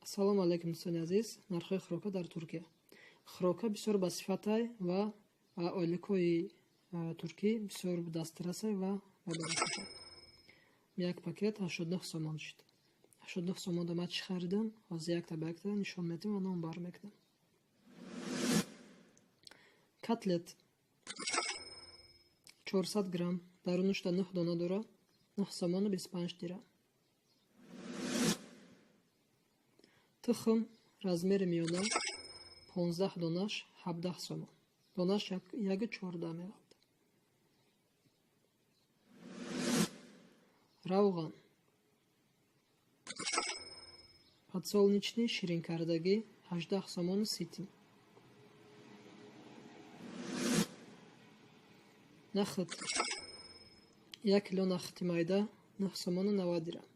Ассалому алайкум, дӯстони азиз. Нархҳои хӯрока дар Туркия. Хӯрока бисёр басифатай ва ойликҳои туркӣ бисёр дастрасай ва бабаракатай. Як пакет 89 сомон шуд. 89 сомонда ман чӣ харидам, ҳозир якта ба якта нишон медиҳем ва номбар мекунам. Котлет 400 грамм, дарунушда 9 дона дора, 9 сомону 25 дирам. Тухм размери миёна 15 донаш 17 сомон. Донаш 1,14 меғалта. Равған. Подсолнечный ширинкардагӣ 18 сомону 30 тин. Нахӯд. 1 кило нахӯди майда 9 сомону 90 дирам.